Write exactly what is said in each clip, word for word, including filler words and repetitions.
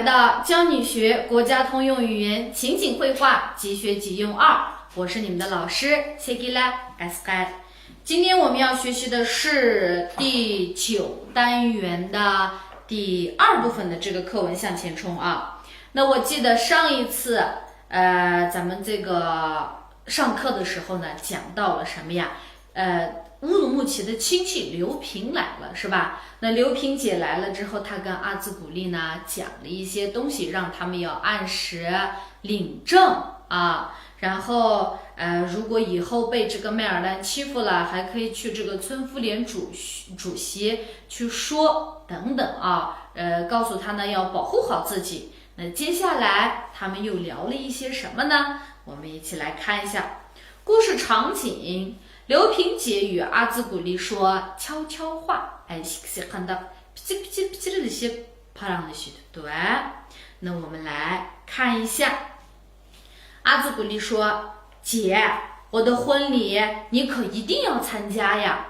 到教你学国家通用语言情景会话即学即用二，我是你们的老师谢吉拉 Asqar。今天我们要学习的是第九单元的第二部分的这个课文向前冲啊。那我记得上一次，呃，咱们这个上课的时候呢，讲到了什么呀？呃，乌鲁木齐的亲戚刘萍来了，是吧？那刘萍姐来了之后，她跟阿兹古丽呢讲了一些东西，让他们要按时领证啊。然后，呃，如果以后被这个麦尔兰欺负了，还可以去这个村妇联主席主席去说等等啊。呃，告诉他呢要保护好自己。那接下来他们又聊了一些什么呢？我们一起来看一下故事场景。刘萍姐与阿兹古丽说悄悄话，哎，ش ك ش ق ن ق پ ك ر پ ك ر پ ك ر ل ش ب پ ا ر ا ن ل ش ي ت ت و ا 那我们来看一下。阿兹古丽说：“姐，我的婚礼你可一定要参加呀。”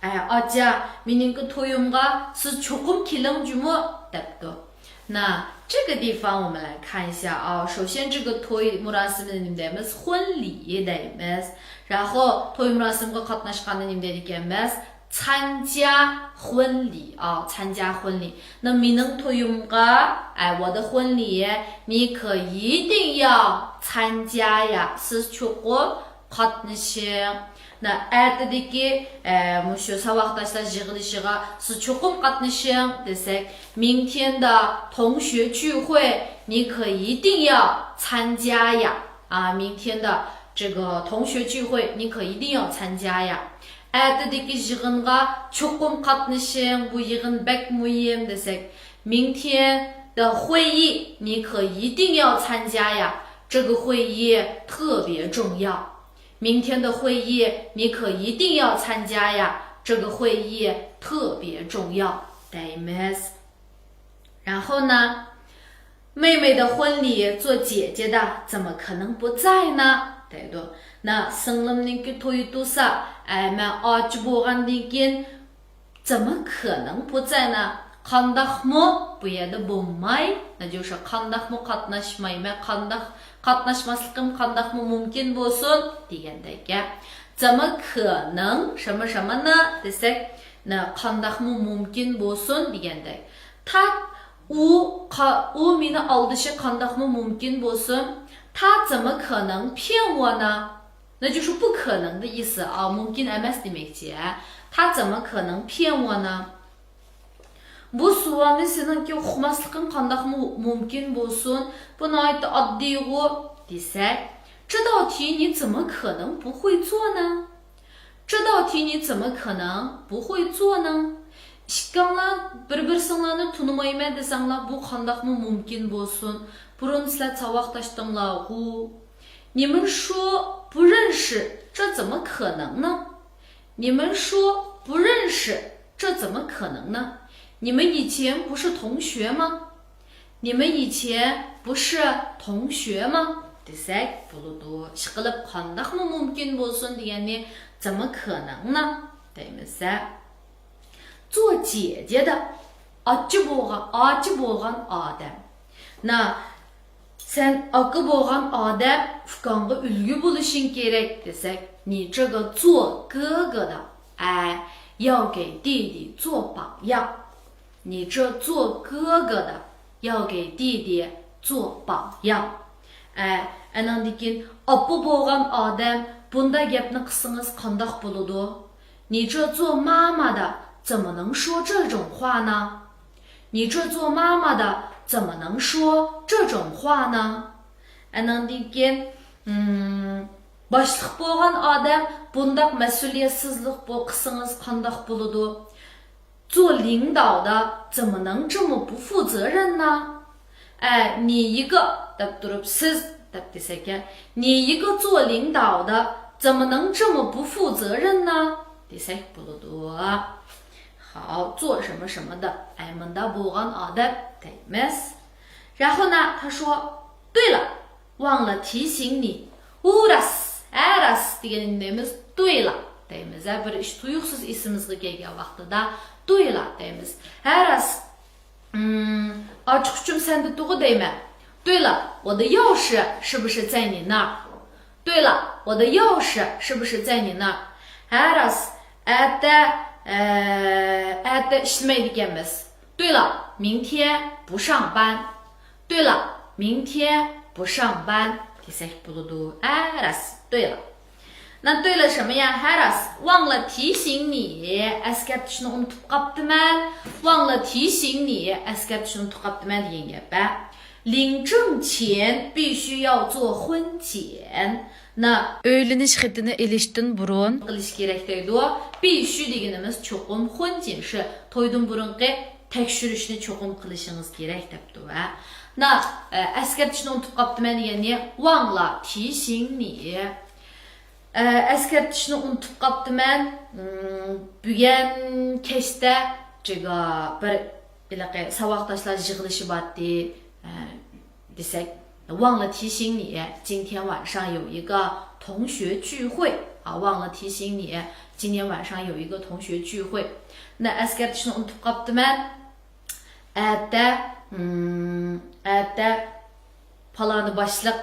哎，ئاچا، مېنىڭكى تويۇمغا سىز چوقۇم كېلىڭ جۇمۇ، دەپتۇ. 那这个地方我们来看一下啊。首先，这个توي مۇراسىمىنى نېمە دەيمىز؟ 婚礼 دەيمىز. 然后، توي مۇراسىمىغا قاتناشقاننى نېمە دەيدىكەنمىز؟ 参加婚礼 ئا، 参加婚礼. 那 مېنىڭ تويۇمغا، 哎， 我的婚礼你可一定要参加呀. سىز چوقۇم قاتنىشىڭ. 那 ئەتىدىكى، ئە، مۇشۇ ساۋاقداشلار يىغىلىشىغا سىز چوقۇم قاتنىشىڭ دېسەك، 明天的同学聚会你可一定要参加呀. 啊，明天的这个同学聚会你可一定要参加呀. ئەتىدىكى يىغىنغا چوقۇم قاتنىشىڭ، بۇ يىغىن بەك مۇھىم دېسەك، 明天的会议你可一定要参加呀，这个会议特别重要。 明天的会议你可一定要参加呀，这个会议特别重要， دەيمىز. 然后呢，妹妹的婚礼做姐姐的怎么可能不在呢？دەيدۇ. 那 سىڭلىمنىڭكى تويى تۇرسا، ئە، مەن ئاچا بولغاندىن كېيىن 怎么可能不在呢؟ قانداقمۇ بۇ يەردە بولماي؟ نەجۇشا قانداقمۇ قاتناشمايمەن؟ قانداق قاتناشماسلىقىم قانداقمۇ مۇمكىن بولسۇن؟ دېگەندەك گەپ. 怎么可能什么什么呢 دېسەك، 那 قانداقمۇ مۇمكىن بولسۇن دېگەندەك. 他، ئۇ، قا-، ئۇ مېنى ئالدىشى قانداقمۇ مۇمكىن بولسۇن؟ 他怎么可能骗我呢？ 那就是不可能的意思啊， مۇمكىن ئەمەس دېمەكچى، ھە. 他怎么可能骗我呢؟ بۇ سوئالنى سېنىڭكى ئۇقماسلىقىڭ قانداقمۇ مۇمكىن بولسۇن؟ بۇ ناھايىتى ئاددىيغۇ دېسەك، 这道题你怎么可能不会做呢？这道题你怎么可能不会做呢？ ئىككىڭلار بىر-بىرسىڭلارنى تونۇمايمەن دېسەڭلار، بۇ قانداقمۇ مۇمكىن بولسۇن؟ بۇرۇن سىلەر ساۋاقداشتىڭلارغۇ. 你们说不认识，这怎么可能呢？你们说不认识，这怎么可能呢？你们以前不是同学吗？你们以前不是同学吗？ دېسەك بولىدۇ. ئىشقىلىپ قانداقمۇ مۇمكىن بولسۇن دېگەننى 怎么可能呢 دەيمىز. 做姐姐的، ئاچا بولغان، ئاچا بولغان ئادەم. 那 سەن ئاكا بولغان ئادەم، ئۇكاڭغا ئۈلگە بولۇشۇڭ كېرەك دېسەك، 你这个做哥哥的，哎，要给弟弟做榜样。你这做哥哥的，要给弟弟做榜样。 ئە، ئەنىڭدىن كېيىن، ئاپا بولغان ئادەم بۇنداق گەپنى قىلسىڭىز قانداق بولىدۇ؟ 你这做妈妈的怎么能说这种话呢？ 你这做妈妈的怎么能说这种话呢？ ئەنىڭدىن كېيىن، ئىم، باشلىق بولغان ئادەم بۇنداق مەسئۇلىيەتسىزلىك بو-، قىلسىڭىز قانداق بولىدۇ؟ 做领导的怎么能这么不负责任呢？ ئە، 你一个 دەپ تۇرۇپ، سىز دەپ دېسەك، يا، 你一个做领导的怎么能这么不负责任呢 دېسەك بولىدۇ. 好，做什么什么的، ئەي، مۇنداق بولغان ئادەم دەيمىز. 然后呢，他说，对了，忘了提醒你. ئۇ راست، ھە راست دېگەننى دەيمىز، 对了 دەيمىز. ھە، بىر ئىش تۇيۇقسىز ئېسىمىزگە كەلگەن ۋاقتىدا، 对了 دەيمىز. ھە راست. 嗯，ئاچقۇچۇم سەندە تۇغۇ دەيمەن. 对了，我的钥匙是不是在你那儿？ 对了，我的钥匙是不是在你那儿？ھە راست، ئەتە، ئە، ئەتە ئىشلىمەيدىكەنمىز. 对了，明天不上班。 对了，明天不上班 دېسەك بولىدۇ. ھە راست، 对了. 那对了什么呀？ ھە راست، 忘了提醒你، ئەسكەرتىشنى ئۇنتۇپ قاپتىمەن. 忘了提醒你، ئەسكەرتىشنى ئۇنتۇپ قاپتىمەن دېگەن گەپ ھە. 领证前必须要做婚检. 那 ئۆيلىنىش خېتىنى ئېلىشتىن بۇرۇن قىلىش كېرەك دەيدۇ. 必须 دېگىنىمىز چوقۇم، 婚检是 تويدىن بۇرۇنقى تەكشۈرۈشنى چوقۇم قىلىشىڭىز كېرەك دەپتۇ ھە. 那 ئە، ئەسكەرتىشنى ئۇنتۇپ قاپتىمەن دېگەن نى 忘了提醒你. ئە، ئەسكەرتىشنى ئۇنتۇپ قاپتىمەن. 嗯، بۈگۈن كەچتە 这个 بىر ھېلىقى ساۋاقداشلار يىغىلىشى بارتتى، ئە، دېسەك، 忘了提醒你，今天晚上有一个同学聚会. 啊， 忘了提醒你，今天晚上有一个同学聚会. 那 ئەسكەرتىشنى ئۇنتۇپ قاپتىمەن. ئەتە، ئەتە پالانى باشلىق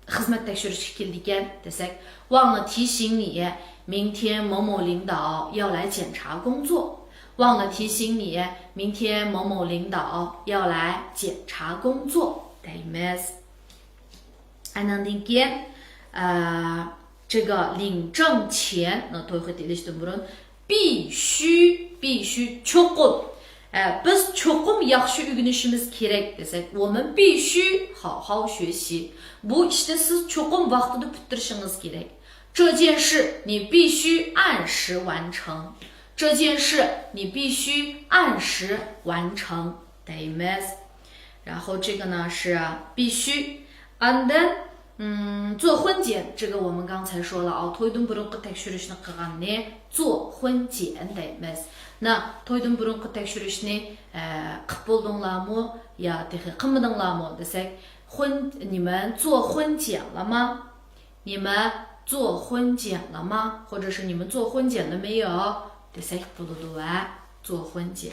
خىزمەت تەكشۈرۈشكە كېلىدىكەن دېسەك، 忘了提醒你，明天某某领导要来检查工作. 忘了提醒你，明天某某领导要来检查工作 دەيمىز. ئاناندىن كېيىن، ئە، 这个领证前، 那 توي خېتى ئېلىشتىن بۇرۇن، 必须، 必须 چوقۇم. ئە، بىز چوقۇم ياخشى ئۆگىنىشىمىز كېرەك دېسەك، 我们必须好好学习. بۇ ئىشنى سىز چوقۇم ۋاقتىدا پۈتتۈرۈشىڭىز كېرەك. 这件事你必须按时完成. 这件事你必须按时完成 دەيمىز. 然后这个呢是必须. And then 嗯，做婚检，这个我们刚才说了啊， تويدىن بۇرۇنقى تەكشۈرۈشنى قىلغاننى 做婚检 دەيمىز. 那 تويدىن بۇرۇنقى تەكشۈرۈشنى، ئە، قىپ بولدۇڭلارمۇ يا تېخى قىلمىدىڭلارمۇ دېسەك، 婚، نېمە، 做婚检了吗؟ نېمە، 做婚检了吗？ 或者是你们做婚检了没有 دېسەك بولىدۇ ھە، 做婚检.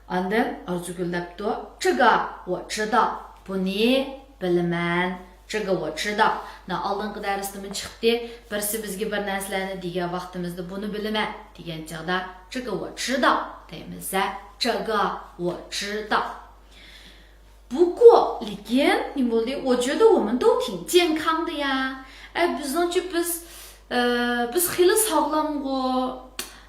ئاندىن ئارزۇگۈل دەپتۇ، 这个我知道، بۇنى بىلىمەن. 这个我知道. 那 ئالدىنقى دەرستىمۇ چىقتى. بىرسى بىزگە بىر نەرسىلەرنى دېگەن ۋاقتىمىزدا بۇنى بىلىمەن دېگەن چاغدا 这个我知道 دەيمىز ھە. 这个我知道. 不过 لېكىن نېمە بولدى؟ 我觉得我们都挺健康的呀. ئە، بىزنىڭچە بىز، ئە، بىز خېلى ساغلامغۇ.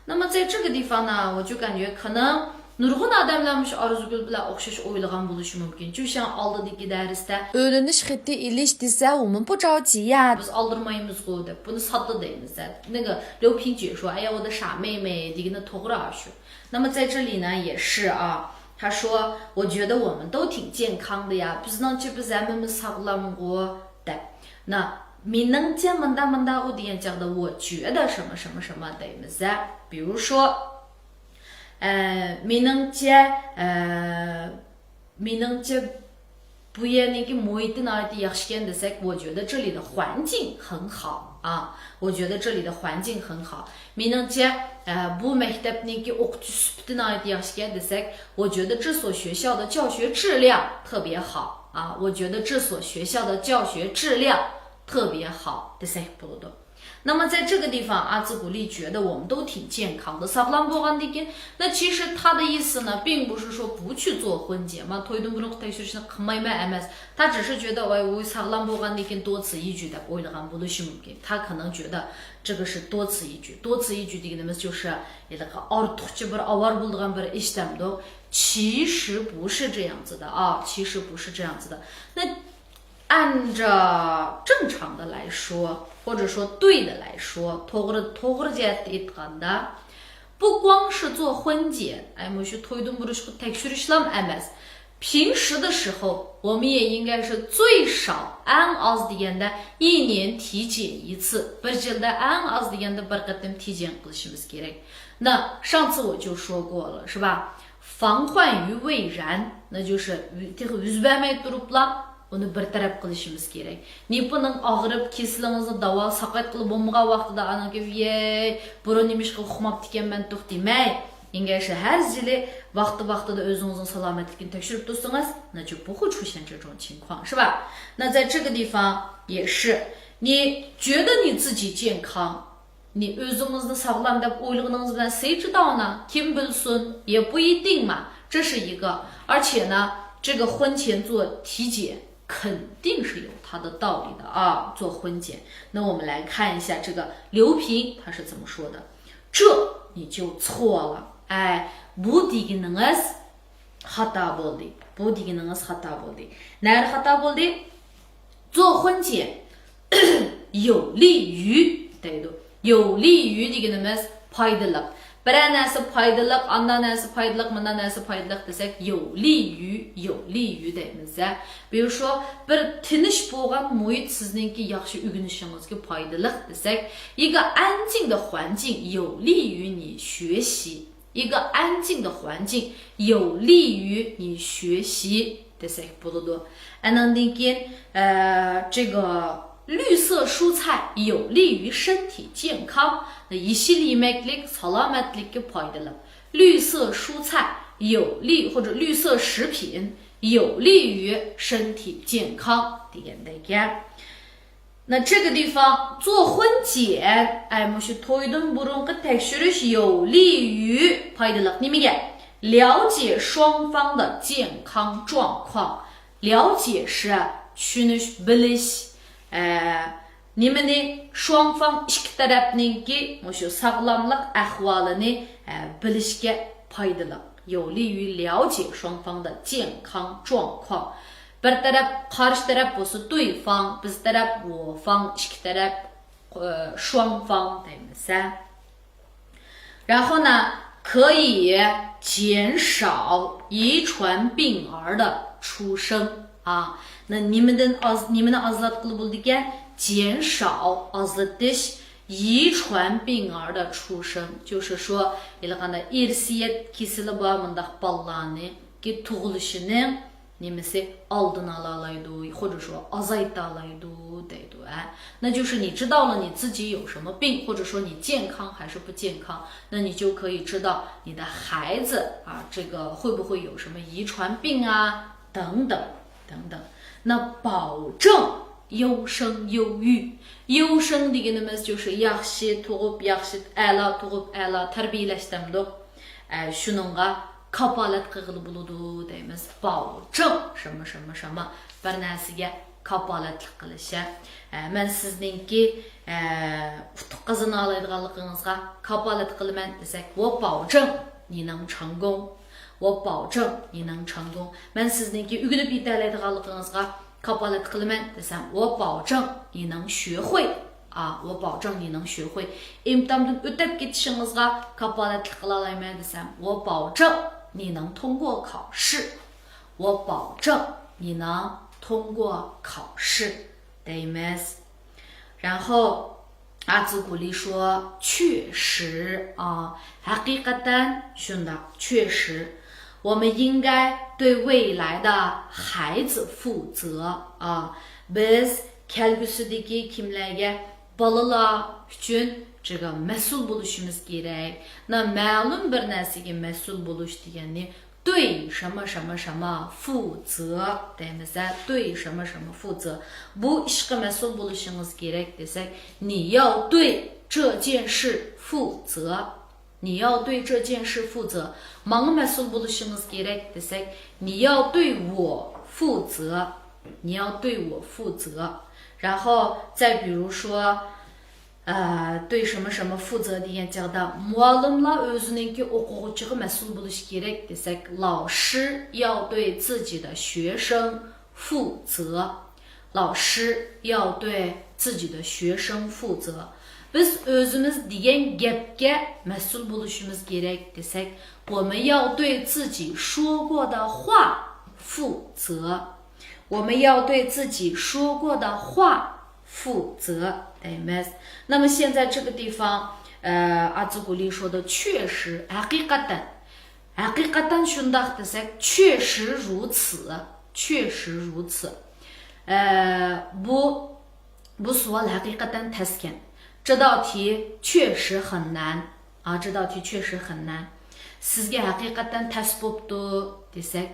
那么在这个地方呢，我就感觉可能 نۇرغۇن ئادەملەر مۇشۇ ئارزۇگۈل بىلەن ئوخشاش ئويلىغان بولۇشى مۇمكىن. 就像 ئالدىدىكى دەرستە ئۆيلىنىش خېتى ئېلىش دېسە، 我们不着急呀. بىز ئالدىرىمايمىزغۇ دەپ، بۇنى ساددا دەيمىز ھە. 那个刘萍姐说， ئەي، ئۇ دا 傻妹妹 دېگىنى توغرا شۇ. 那么在这里呢也是啊， 他说， 我觉得我们都挺健康的呀. بىزنىڭچە بىز ھەممىمىز ساغلامغۇ دەپ. 那 مېنىڭچە مۇندا مۇنداغۇ دېگەن چاغدا 我觉得什么什么什么 دەيمىز ھە. 比如说، ئە، مېنىڭچە، ئە، مېنىڭچە بۇ يەرنىڭكى مۇھىتى ناھايىتى ياخشىكەن دېسەك، 我觉得这里的环境很好啊. 我觉得这里的环境很好. مېنىڭچە، ئە، بۇ مەكتەپنىڭكى ئوقۇتۇش سۈپىتى ناھايىتى ياخشىكەن دېسەك، 我觉得这所学校的教学质量特别好啊. 我觉得这所学校的教学质量特别好 دېسەك بولىدۇ. 那么在这个地方，阿兹古丽觉得我们都挺健康的. ساغلام بولغاندىن كېيىن، 那其实他的意思呢，并不是说不去做婚检嘛， تويدىن بۇرۇنقى تەكشۈرۈشنى قىلمايمەن ئەمەس. 他只是觉得، ۋاي، ئۇ ساغلام بولغاندىن كېيىن 多此一举 دەپ ئويلىغان بولۇشى مۇمكىن. 他可能觉得这个是多此一举。 多此一举 دېگىنىمىز 就是 ھېلىقى ئارتۇقچە بىر ئاۋارە بولىدىغان بىر ئىش دەمدۇق. 其实不是这样子的啊， 其实不是这样子的. 那 按照正常的来说，或者说对的来说， توغرا، توغرا جەھەتتە ئېيتقاندا، 不光是做婚检، ئەي، مۇشۇ تويدىن بۇرۇنقى تەكشۈرۈشلام ئەمەس. 平时的时候，我们也应该是最少 ئەڭ ئاز دېگەندە 一年体检一次، بىر يىلدا ئەڭ ئاز دېگەندە بىر قېتىم 体检 قىلىشىمىز كېرەك. 那上次我就说过了，是吧؟ 防患于未然، 那就是 تېخى يۈز بەرمەي تۇرۇپلا ئۇنى بىر تەرەپ قىلىشىمىز كېرەك. نېپىنىڭ ئاغرىپ، كېسىلىڭىزنى داۋا، ساقايتقىلى بولمىغان ۋاقتىدا ئانىڭكى، ۋىيەي، بۇرۇن نېمىشقا ئۇقماپتىكەنمەن توق دېمەي، 应该是 ھەر يىلى ۋاقتى ۋاقتىدا ئۆزىڭىزنىڭ سالامەتلىكىنى تەكشۈرۈپ تۇرسىڭىز، 那就不会出现这种情况，是吧？那在这个地方也是，你觉得你自己健康，你 ئۆزىڭىزنى ساغلام دەپ ئويلىغىنىڭىز بىلەن 谁知道呢？ كىم بىلسۇن؟ 也不一定嘛。这是一个。而且呢，这个婚前做体检肯定是有它的道理的啊，做婚检。那我们来看一下这个刘平他是怎么说的。这你就错了。哎， بۇ دېگىنىڭىز خاتا بولدى. بۇ دېگىنىڭىز خاتا بولدى. نەدە خاتا بولدى؟ 做婚检有利于 دەيدۇ. 有利于 دېگىنىمىز پايدىلىق. بىرەر نەرسە پايدىلىق، ئانداق نەرسە پايدىلىق، مۇنداق نەرسە پايدىلىق دېسەك، 有利于، 有利于 دەيمىز-دە. 比如说، بىر تىنچ بولغان مۇھىت سىزنىڭكى ياخشى ئۆگىنىشىڭىزگە پايدىلىق دېسەك، 一个安静的环境有利于你学习. 一个安静的环境有利于你学习 دېسەك بولىدۇ. ئاناندىن كېيىن، ئە، 这个绿色蔬菜有利于身体健康. يېشىل يېمەكلىك سالامەتلىككە پايدىلىق. 绿色蔬菜有利، 或者绿色食品有利于身体健康 دېگەندەك گەپ. 那这个地方做婚检، ئەي، مۇشۇ تويدىن بۇرۇنقى تەكشۈرۈش 有利于 پايدىلىق نېمىگە؟ 了解双方的健康状况. 了解是 چۈشىنىش، بىلىش. ئە، نېمىنى؟ 双方 ئىككى تەرەپنىڭكى مۇشۇ ساغلاملىق ئەھۋالىنى، ئە، بىلىشكە پايدىلىق. 有利于了解双方的健康状况. بىر تەرەپ، قارشى تەرەپ بولسا 对方، بىز تەرەپ 我方، ئىككى تەرەپ، ئە، 双方 دەيمىز-ھە. 然后呢，可以减少遗传病儿的出生啊。 那 نېمىدىن ئاز، نېمىنى ئازلاتقىلى بولىدىكەن؟ 减少 ئازلىتىش، 遗传病儿的出生， 就是说 ھېلىقانداق ئىرسىيەت كېسىلى بار مۇنداق بالىلارنىڭكى تۇغۇلۇشىنىڭ نېمىسى ئالدىنى ئالالايدۇ، 或者说 ئازايتالايدۇ دەيدۇ، ھە. 那就是你知道了你自己有什么病，或者说你健康还是不健康，那你就可以知道你的孩子啊，这个会不会有什么遗传病啊，等等等等。那保证 优生优育. 优生 دېگىنىمىز 就是 ياخشى تۇغۇپ، ياخشى، ئەلا تۇغۇپ، ئەلا تەربىيەلەش دەمدۇق. ئە، شۇنىڭغا كاپالەت قىلغىلى بولىدۇ دەيمىز. 保证 什么什么什么، بىر نەرسىگە كاپالەتلىك قىلىش. ئە، مەن سىزنىڭكى، ئە، ئۇتۇق قازىنالايدىغانلىقىڭىزغا كاپالەت قىلىمەن دېسەك، 我保证你能成功. 我保证你能成功. مەن سىزنىڭكى ئۆگىنىپ يېتەلەيدىغانلىقىڭىزغا كاپالەت قىلىمەن دېسەم، 我保证你能学会. ئا، 我保证你能学会. ئىمتىھاندىن ئۆتۈپ كېتىشىڭىزغا كاپالەتلىك قىلالايمەن دېسەم، 我保证你能通过考试. 我保证你能通过考试 دەيمىز. 然后 阿祖古丽说：“确实啊， ھەقىقەتەن شۇنداق، 确实. 我们应该对未来的孩子负责啊。 بىز كەلگۈسىدىكى كىملەرگە؟ بالىلار ئۈچۈن 这个 مەسئۇل بولۇشىمىز كېرەك. 那 مەلۇم بىر نەرسىگە مەسئۇل بولۇش دېگەننى 对什么什么什么负责 دەيمىز-ھە، 对什么什么负责. بۇ ئىشقا مەسئۇل بولۇشىڭىز كېرەك دېسەك، 你要对这件事负责. 你要对这件事负责. ماڭا مەسئۇل بولۇشىڭىز كېرەك دېسەك، 你要对我负责. 你要对我负责. 然后再比如说， ئە، 对什么什么负责 دېگەن چاغدا، مۇئەللىملار ئۆزىنىڭكى ئوقۇغۇچىغا مەسئۇل بولۇشى كېرەك دېسەك، 老师要对自己的学生负责. 老师要对自己的学生负责. بىز ئۆزىمىز دېگەن گەپكە مەسئۇل بولۇشىمىز كېرەك دېسەك، 我们要对自己说过的话负责. 我们要对自己说过的话负责 دەيمىز. 那么现在这个地方，呃，阿祖古丽说的确实، ھەقىقەتەن. ھەقىقەتەن شۇنداق دېسەك، 确实如此، 确实如此. ئە، بۇ، بۇ سوئال ھەقىقەتەن تەسكەن. 这道题确实很难. 啊，这道题确实很难. سىزگە ھەقىقەتەن تەس بوپتۇ دېسەك،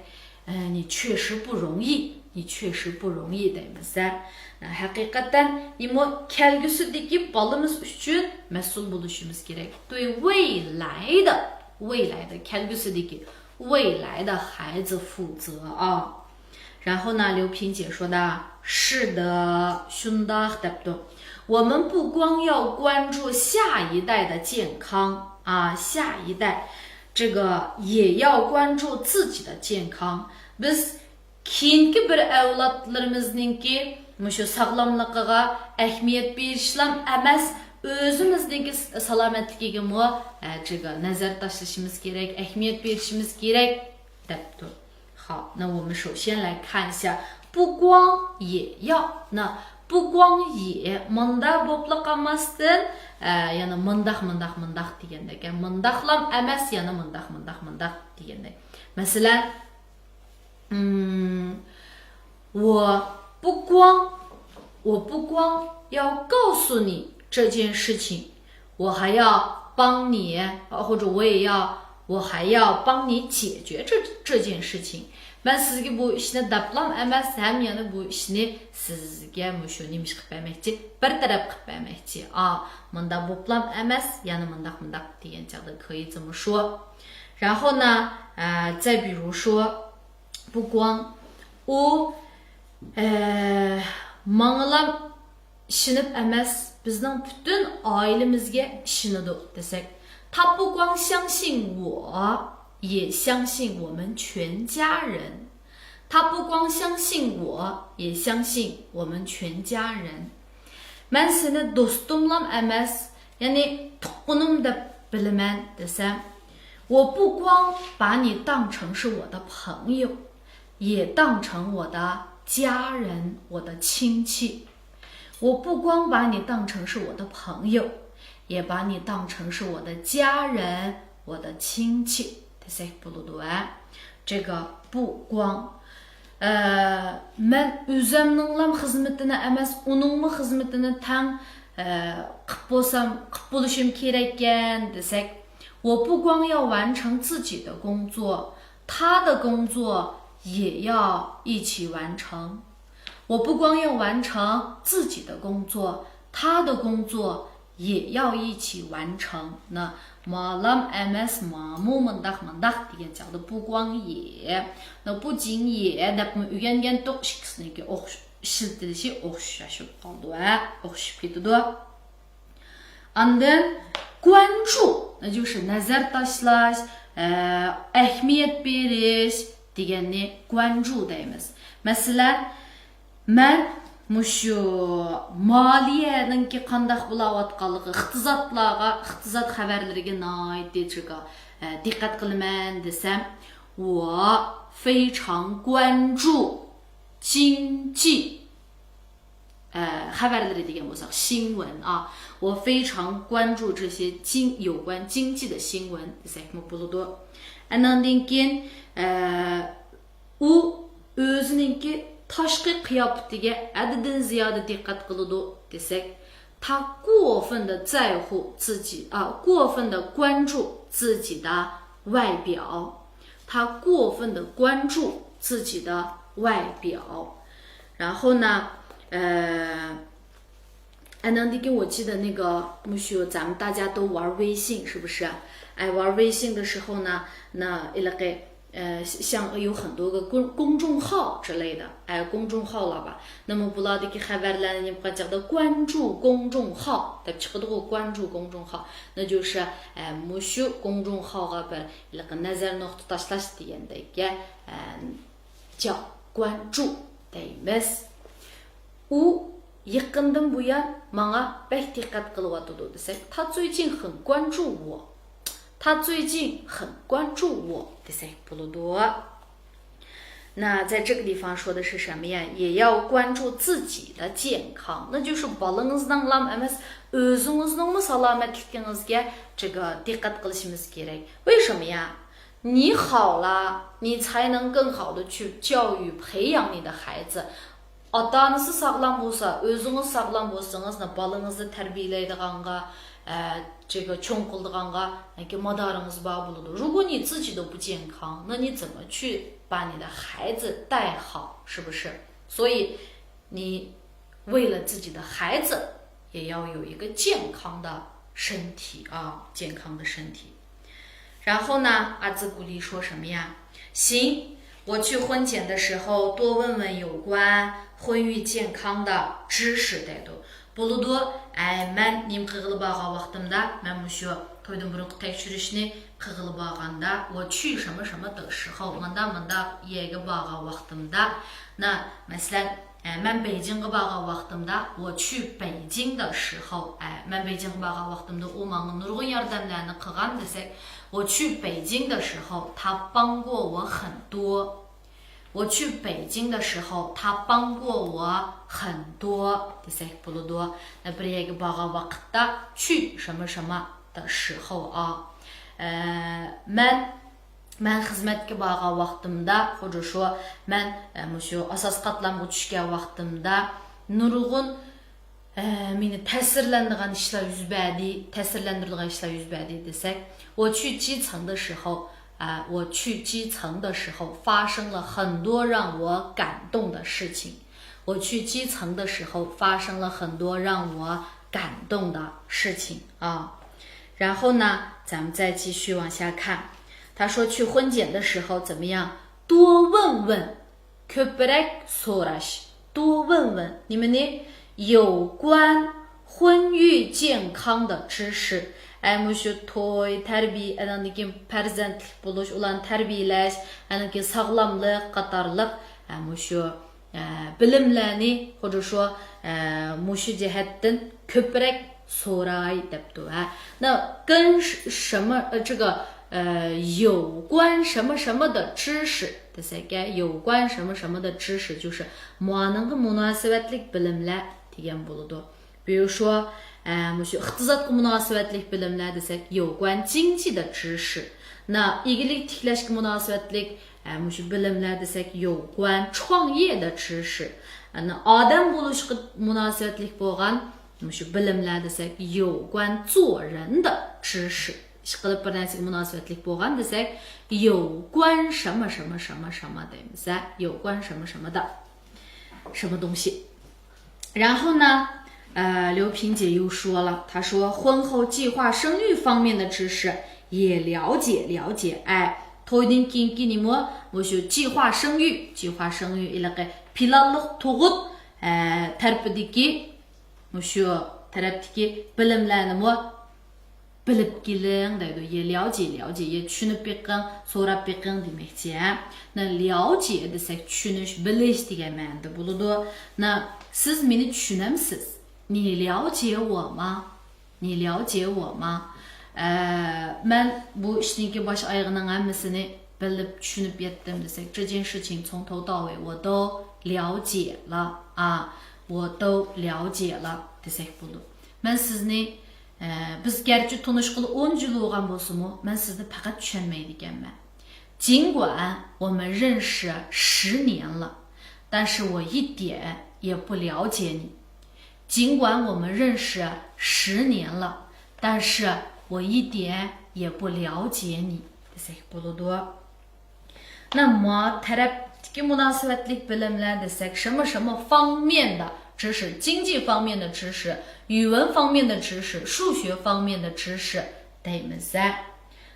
ئە، 你确实不容易، 你确实不容易 دەيمىز ھە. ھەقىقەتەن نېمە كەلگۈسىدىكى بالىمىز ئۈچۈن مەسئۇل بولۇشىمىز كېرەك. 对未来的، 未来的 كەلگۈسىدىكى 未来的孩子负责啊。然后呢，刘萍姐说的，是的， شۇنداق دەپتۇ. 我们不光要关注下一代的健康啊，下一代，这个也要关注自己的健康。 بىز كېيىنكى بىر ئەۋلادلىرىمىزنىڭكى مۇشۇ ساغلاملىقىغا ئەھمىيەت بېرىشلام ئەمەس، ئۆزىمىزنىڭكى سالامەتلىكىگىمۇ، ئە، 这个 نەزەر تاشلىشىمىز كېرەك، ئەھمىيەت بېرىشىمىز كېرەك دەپتۇ. 好，那我们首先来看一下 不光也要. 那 不光也 مۇندا بوپلا قالماستىن، ئە، يەنە مۇنداق، مۇنداق، مۇنداق دېگەندەك. مۇنداقلام ئەمەس، يەنە مۇنداق، مۇنداق، مۇنداق دېگەندەك. مەسىلەن، 嗯，我不光，我不光要告诉你这件事情，我还要帮你，或者我也要，我还要帮你解决这，这件事情。 مەن سىزگە بۇ ئىشنى دەپلام ئەمەس، ھەم يەنە بۇ ئىشنى سىزگە مۇشۇ نېمە ئىش قىلىپ بەرمەكچى، بىر تەرەپ قىلىپ بەرمەكچى. ئا، مۇنداق بوپلام ئەمەس، يەنە مۇنداق، مۇنداق دېگەن چاغدا 可以这么说。 然后呢，呃，再比如说， 不光 ئۇ، ئە، ماڭىلام ئىشىنىپ ئەمەس، بىزنىڭ پۈتۈن ئائىلىمىزگە ئىشىنىدۇ دېسەك، 他不光相信我，也相信我们全家人。 他不光相信我，也相信我们全家人。 مەن سېنى دوستۇملام ئەمەس، يەنى تۇغقىنىم دەپ بىلىمەن دېسەم، 我不光把你当成是我的朋友，也当成我的家人，我的亲戚。 我不光把你当成是我的朋友，也把你当成是我的家人，我的亲戚。 دېسەك بولىدۇ ھە. 这个不光. ئە، مەن ئۆزەمنىڭلام خىزمىتىنى ئەمەس، ئۇنىڭمۇ خىزمىتىنى تەڭ، ئە، قىپ بولسام، قىپ بولۇشۇم كېرەككەن دېسەك، 我不光要完成自己的工作，他的工作也要一起完成。 我不光要完成自己的工作，他的工作也要一起完成。 نا، مالام ئەمەس، مامۇ مۇنداق، مۇنداق دېگەن چاغدا 不光也. نا، 不仅也 دەپمۇ ئۆگەنگەنتۇق، ئىككىسىنىڭكى ئوخش-، ئىشلىتىلىشى ئوخشاش بولۇپ قالىدۇ ھە، ئوخشىشىپ كېتىدۇ. ئاندىن 关注، 那就是 نەزەر تاشلاش، ئە، ئەھمىيەت بېرىش دېگەننى 关注 دەيمىز. مەسىلەن، مەن مۇشۇ مالىيەنىڭكى قانداق بولاۋاتقانلىقى، ئىقتىسادلارغا، ئىقتىساد خەۋەرلىرىگە ناھايىتى، ئە، دىققەت قىلىمەن دېسەم، 我非常关注经济 ئە، خەۋەرلىرى دېگەن بولساق، 新闻 ئا، 我非常关注这些经-، 有关经济的新闻 دېسەكمۇ بولىدۇ. ئاندىن كېيىن، ئە، ئۇ ئۆزىنىڭكى تاشقى قىياپىتىگە ھەددىدىن زىيادە دىققەت قىلىدۇ دېسەك، 他过分地在乎自己，啊，过分地关注自己的外表。 他过分地关注自己的外表。 然后呢，呃， ئاندىن كېيىن 我记得那个 مۇشۇ 咱们大家都玩微信，是不是？哎，玩微信的时候呢，那 ھېلىقى، ئە، 像有很多个公-، 公众号之类的，哎，公众号了吧？ نا، بۇلاردىكى خەۋەرلەرنى نېمە قىلغان چاغدا 关注公众号 دەپ چىقىدىغۇ، 关注公众号. 那就是، ئە، مۇشۇ 公众号غا بىر ھېلىقى نەزەر نۇقتا تاشلاش دېگەندەك، ئە، 叫关注 دەيمىز. ئۇ يېقىندىن بۇيان ماڭا بەك دىققەت قىلىۋاتىدۇ دېسەك، 他最近很关注我. 他最近很关注我 دېسەك بولىدۇ. 那在这个地方说的是什么呀？也要关注自己的健康，那就是 بالىڭىزنىڭلام ئەمەس، ئۆزىڭىزنىڭمۇ سالامەتلىكىڭىزگە 这个 دىققەت قىلىشىمىز كېرەك. 为什么呀？ 你好了，你才能更好地去教育培养你的孩子。 ئاتا-ئانىسى ساغلام بولسا، ئۆزىڭىز ساغلام بولسىڭىز، بالىڭىزنى تەربىيەلەيدىغانغا، 呃，这个穷苦的刚刚那个 مادارىڭىز بار بولىدۇ. 如果你自己都不健康，那你怎么去把你的孩子带好，是不是？所以你为了自己的孩子，也要有一个健康的身体啊，健康的身体。然后呢，阿兹古丽说什么呀？行，我去婚检的时候多问问有关婚育健康的知识 دەيدۇ. بولىدۇ، ئەي، مەن نېمە قىلغىلى بارغان ۋاقتىمدا، مەن مۇشۇ تويدىن بۇرۇنقى تەكشۈرۈشنى قىلغىلى بارغاندا، 我去什么什么的时候، مانداق مانداق يەرگە بارغان ۋاقتىمدا، نا، مەسىلەن، ئە، مەن بېيجىڭغا بارغان ۋاقتىمدا، 我去北京的时候، ئە، مەن بېيجىڭغا بارغان ۋاقتىمدا ئۇ ماڭا نۇرغۇن ياردەملەرنى قىلغان دېسەك، 我去北京的时候他帮过我很多。 我去北京的时候他帮过我很多 دېسەك بولىدۇ. بىر يەرگە بارغان ۋاقىتتا 去什么什么的时候 ئا. ئە، مەن، مەن خىزمەتكە بارغان ۋاقتىمدا، خۇددى شۇ مەن، ئە، مۇشۇ ئاساسىي قاتلامغا چۈشكەن ۋاقتىمدا نۇرغۇن ئە، مېنى تەسىرلەندۈرگەن ئىشلار يۈز بەردى، تەسىرلەندۈرىدىغان ئىشلار يۈز بەردى دېسەك، 我去基层的时候، ئە، 我去基层的时候发生了很多让我感动的事情。我去基层的时候发生了很多让我感动的事情啊。然后呢，咱们再继续往下看。他说去婚检的时候怎么样？多问问 كۆپرەك سوراش، 多问问. نېمىنى؟ 有关婚育健康的知识. ئە، مۇشۇ توي، تەربىيە، ئاندىن كېيىن پەرزەنتلىك بولۇش، ئۇلارنى تەربىيەلەش، ئاندىن كېيىن ساغلاملىق قاتارلىق، ئە، مۇشۇ، ئە، بىلىملەرنى خۇددى شۇ، ئە، مۇشۇ جەھەتتىن كۆپرەك سوراي دەپتۇ، ھە. 那跟什么، 呃，这个，呃，有关什么什么的知识 دېسەك، 有关什么什么的知识 就是 مۇنىڭغا مۇناسىۋەتلىك بىلىملەر دېگەن بولىدۇ. 比如说، ئە، مۇشۇ ئىقتىسادقا مۇناسىۋەتلىك بىلىملەر دېسەك، 有关经济的知识. 那 ئىگىلىك تىكلەشكە مۇناسىۋەتلىك، ئە، مۇشۇ بىلىملەر دېسەك، 有关创业的知识. ئانا، ئادەم بولۇشقا مۇناسىۋەتلىك بولغان مۇشۇ بىلىملەر دېسەك، 有关做人的知识. ئىشقىلىپ بىر نەرسىگە مۇناسىۋەتلىك بولغان دېسەك، 有关什么什么什么什么 دەيمىز، ھە؟ 有关什么什么的什么东西. 然后呢，呃，刘萍姐又说了，她说婚后计划生育方面的知识也了解了解。哎， تويدىن كېيىنكى نېمە؟ مۇشۇ 计划生育، 计划生育 ھېلىقى پىلانلىق تۇغۇت، ئە، تەرىپىدىكى، مۇشۇ تەرەپتىكى بىلىملەرنىمۇ بىلىپ كېلىڭ دەيدۇ. يە 了解، 了解، يە چۈشىنىپ بېقىڭ، سوراپ بېقىڭ دېمەكچى، ھە. 那了解 دېسەك چۈشىنىش، بىلىش دېگەن مەنىدە بولىدۇ. 那 سىز مېنى چۈشىنەمسىز؟ 你了解我吗؟ 你了解我吗؟ ئە، مەن بۇ ئىشتىن كېيىن باش ئايىغىنىڭ ھەممىسىنى بىلىپ، چۈشىنىپ يەتتىم دېسەك، 这件事情从头到尾我都了解了啊，我都了解了 دېسەك بولىدۇ. مەن سىزنى، ئە، بىز گەرچە تونۇشقىلى ئون يىل بولغان بولسىمۇ، مەن سىزنى پەقەت چۈشەنمەيدىكەنمەن. 尽管我们认识十年了，但是我一点也不了解你。 尽管我们认识十年了，但是我一点也不了解你 دېسەك بولىدۇ. 那么 تەرەپتىكى مۇناسىۋەتلىك بىلىملەر دېسەك، 什么什么方面的知识، 经济方面的知识، 语文方面的知识، 数学方面的知识 دەيمىز.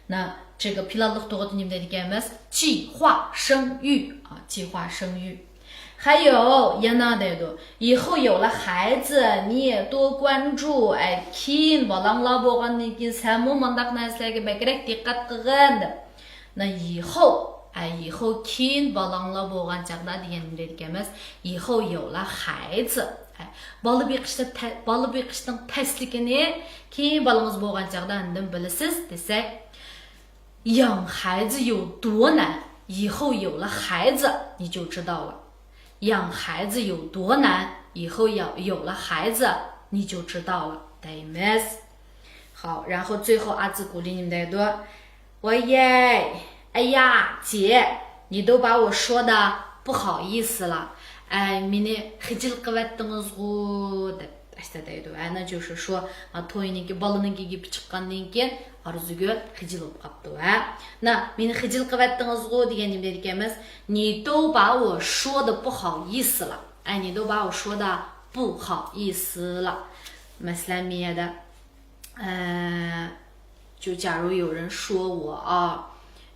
那这个 پىلانلىق تۇغۇتنى نېمە دەيدىكەنمىز؟ 计划生育啊，计划生育. 还有 يەنە دەيدۇ، 以后有了孩子，你也多关注. ئەي، كېيىن بالاڭلار بولغاندىن كېيىن سەنمۇ مۇنداق نەرسىلەرگە بەكرەك دىققەت قىلغىن دەپ. 那以后، ئەي، 以后 كېيىن بالاڭلار بولغان چاغدا دېگەن نېمە دەيدىكەنمىز؟ 以后有了孩子. ئەي، بالا بېقىشتا تە-، بالا بېقىشنىڭ تەسلىكىنى كېيىن بالىڭىز بولغان چاغدا ئاندىن بىلىسىز دېسەك، 养孩子有多难，以后有了孩子你就知道了。养孩子有多难，以后要有了孩子你就知道了 دەيمىز. 好，然后最后阿兹古丽 نېمە دەيدۇ؟ 喂耶，哎呀，姐，你都把我说的不好意思了。ئەي، مېنى خىجىل قىلىۋەتتىڭىزغۇ دەپ. ئەستە دەيدۇ. ھە، نە جوشۇ شۇ، ھە، توينىڭكى، بالىنىڭكى گېپى چىققاندىن كېيىن ئارزۇگۈل خىجىل بولۇپ قاپتۇ. ھە، نە، مېنى خىجىل قىلىۋەتتىڭىزغۇ دېگەن نېمە دەيدىكەنمىز؟ 你都把我说的不好意思了. 哎，你都把我说的不好意思了. مەسىلەن، مەيەدە، ئە، 就假如有人说我啊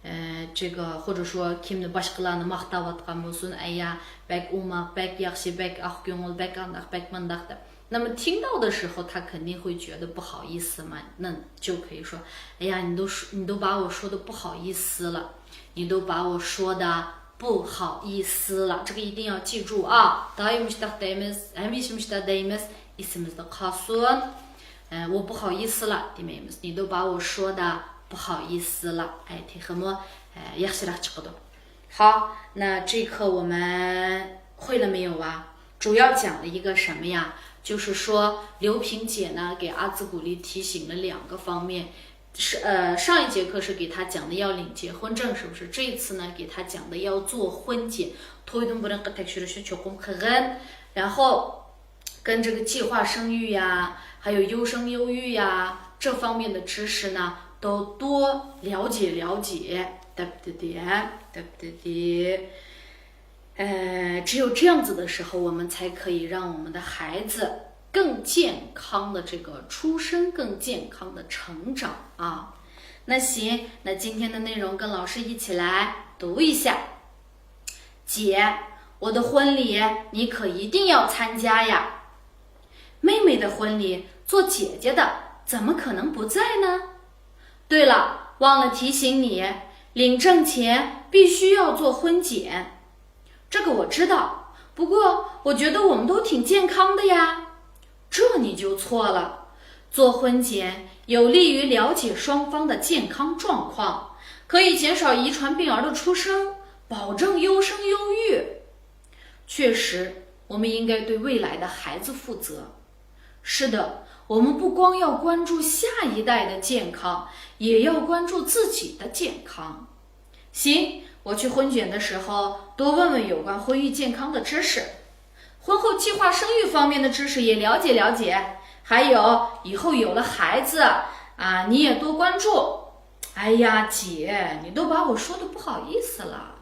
，ئە، 这个، 或者说 كىمنى باشقىلارنى ماختاۋاتقان بولسۇن، ئەييا، بەك ئوماق، بەك ياخشى، بەك ئاق كۆڭۈل، بەك ئانداق، بەك مۇنداق دەپ. 那么听到的时候，他肯定会觉得不好意思嘛，那就可以说，哎呀，你都说，你都把我说的不好意思了，你都把我说的不好意思了。这个一定要记住啊，دائىم مۇشۇنداق دەيمىز، ھەمىشە مۇشۇنداق دەيمىز، ئېسىمىزدە قالسۇن. ئە، 我不好意思了 دېمەيمىز. 你都把我说的不好意思了. ئەي، تېخىمۇ، ئە، ياخشىراق چىقىدۇ. 好，那这课我们会了没有啊？主要讲了一个什么呀？就是说，刘萍姐呢，给阿紫古丽提醒了两个方面。是，呃，上一节课是给她讲的要领结婚证，是不是？这一次呢，给她讲的要做婚检。 تويدىن بۇرۇنقى تەكشۈرۈشنى چوقۇم قىلغىن. 然后 跟这个计划生育呀，还有优生优育呀，这方面的知识呢，都多了解了解，对不对？对不对？呃，只有这样子的时候，我们才可以让我们的孩子更健康的这个出生，更健康的成长啊。那行，那今天的内容跟老师一起来读一下。 姐，我的婚礼你可一定要参加呀！妹妹的婚礼，做姐姐的怎么可能不在呢？对了，忘了提醒你，领证前必须要做婚检。这个我知道，不过我觉得我们都挺健康的呀。这你就错了，做婚检有利于了解双方的健康状况，可以减少遗传病儿的出生， 保证优生优育。确实，我们应该对未来的孩子负责。是的，我们不光要关注下一代的健康，也要关注自己的健康。行，我去婚检的时候多问问有关婚育健康的知识，婚后计划生育方面的知识也了解了解，还有以后有了孩子啊，你也多关注。哎呀，姐，你都把我说的不好意思了。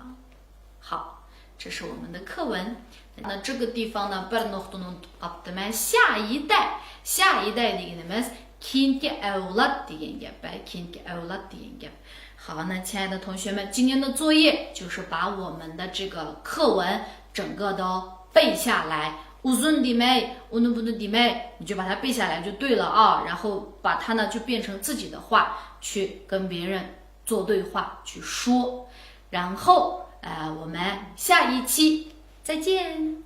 好，这是我们的课文。那这个地方呢，بىر نۇقتىنى ئۇنتۇپ قاپتىمەن. 下一代، 下一代 دېگىنىمىز كېيىنكى ئەۋلاد دېگەن گەپ، كېيىنكى ئەۋلاد دېگەن گەپ. 好，那亲爱的同学们，今天的作业就是把我们的这个课文整个都背下来。 ئۇزۇن دېمەي، ئۇنى بۇنى دېمەي، 你就把它背下来就对了啊。 然后把它呢就变成自己的话去跟别人做对话去说。 然后，呃，我们下一期再见。